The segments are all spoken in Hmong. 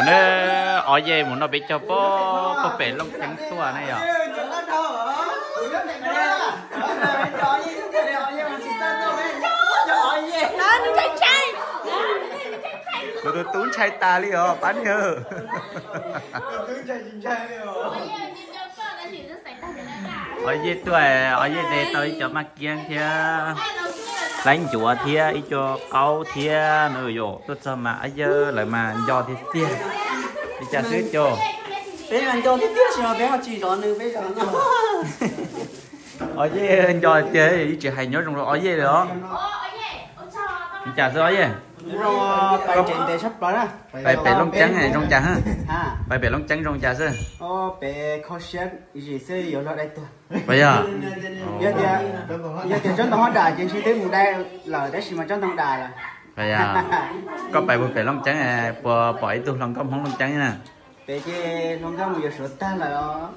Ne, o yej mus noj peb caug pob, pob pem Looj Ceeb tuaj ne yom. Kuv tus tub ntshai tas li os pab niag. O yej tuaj, o yej de tau ib co maj kiab thiab hlaib ncuav thiab ib co qaub thiab no yom. Tuaj txog mas o yej lawv mas nco tiag tiag. Li cas xwb cov? Peb mas nco tiag tiag, tsis mas peb ho tsis zov nws, peb zov nco. O yej nco tiag, ib tsis hais nyob zoo rau o yej li os. Li cas xwb o yej? Pais pem Looj Ceeb zoo cas? Pais pem Looj Ceeb zoo cas xwb? Pem kho siab zim xwb, yuav luag dai tuag. Puas yog? Yog tias tsob ntoo hob dam ces ntshe twb mus dai lawm, tab sis mas tsob ntoo dam lawm. Puas yog? Koj pais puag pem Looj Ceeb puas pom ib tug hluas nkauj Hmoob Looj Ceeb na? Pem ces hluas nkauj mus yuav Suav tag lawm os.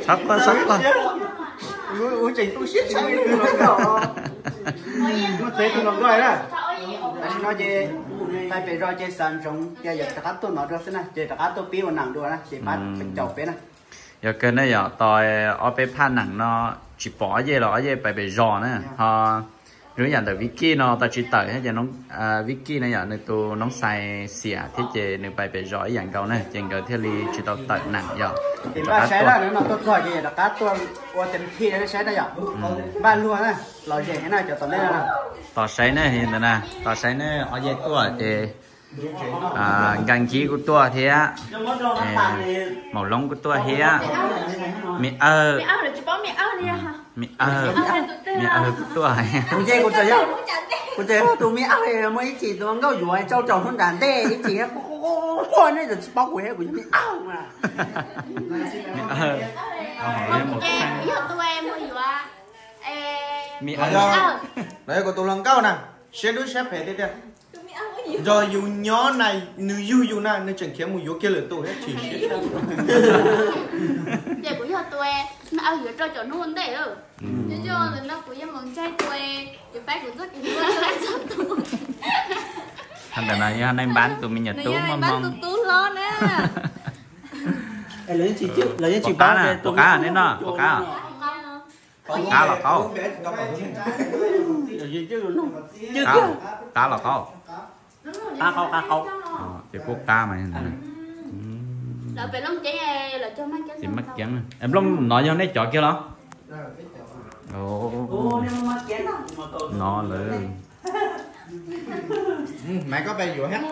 Txhob quaj, txhob quaj. Ua tseem tu siab tshaj li hluas nkauj. Muaj txev tus hluos nkauj na. Tam sim no ces pais pem zos ces xav ntsoov tias yuav rov qab tuaj no dua xwb na, ces rov qab tuaj pib ua nam dua na, ces pab caum peb na. Yog kawg ne yom, tos ob peb phaj nees no tsis pom ob yej los ob yej pais pem zos na ho. Zoo yam ntawm Vicky no tau tsis tawm thiab ces Vicky na yom, nws tus noob xais xiam thiab ces nws pais pem zos ib yam nkaus na ces nkawd thiaj li tsis tau tawm nees yom. Ces npaj saib na, no tuaj txog ces rov qab tuaj ua tes thij saib na yom. Npaj luag na, los zem na cov tom ntej na. Tos saib ne, tos saib ne, ob yej tuaj ces Nkaj Nkib kuj tuaj thiab, Maum Loob kuj tuaj thiab, Me Awg, Me Awg, Me Awg kuj tuaj. Kuv ces kuv tseem yog, kuv tseem yog tus Me Awg muaj ib chim tus nkauj yuav tsau tsaus hnub nram ntej ib chim quaj quaj ne, tsis paub kuv thiab, kuv yog Me Awg mas. Me Awg, Me Awg, los yog kuv tus hluas nkauj na, siab dub siab phem tiag tiag. Nrog yus nyob na, nws yug yus na, nws tseem khiav mus yuav kiag lwm tus thiab tsis siab. Ces kuv yog tus Me Awg yuav rau cov hnub ua ntej. Cov ntawm no kuv yog Maum Ntsaig tus, ces faib kuv txoj kev hlub txog tus. Thaum ntawm no yog nai npab tus me nyuam tub mos mos. Puas qab, puas qab ne no, puas qab? Qab los qaub? Qab los qaub? Ces kuj qab mas. Ces maj kiab, Nplooj, no yog nej cov kiag los? No lawm. Maiv, koj pais yuav thiab.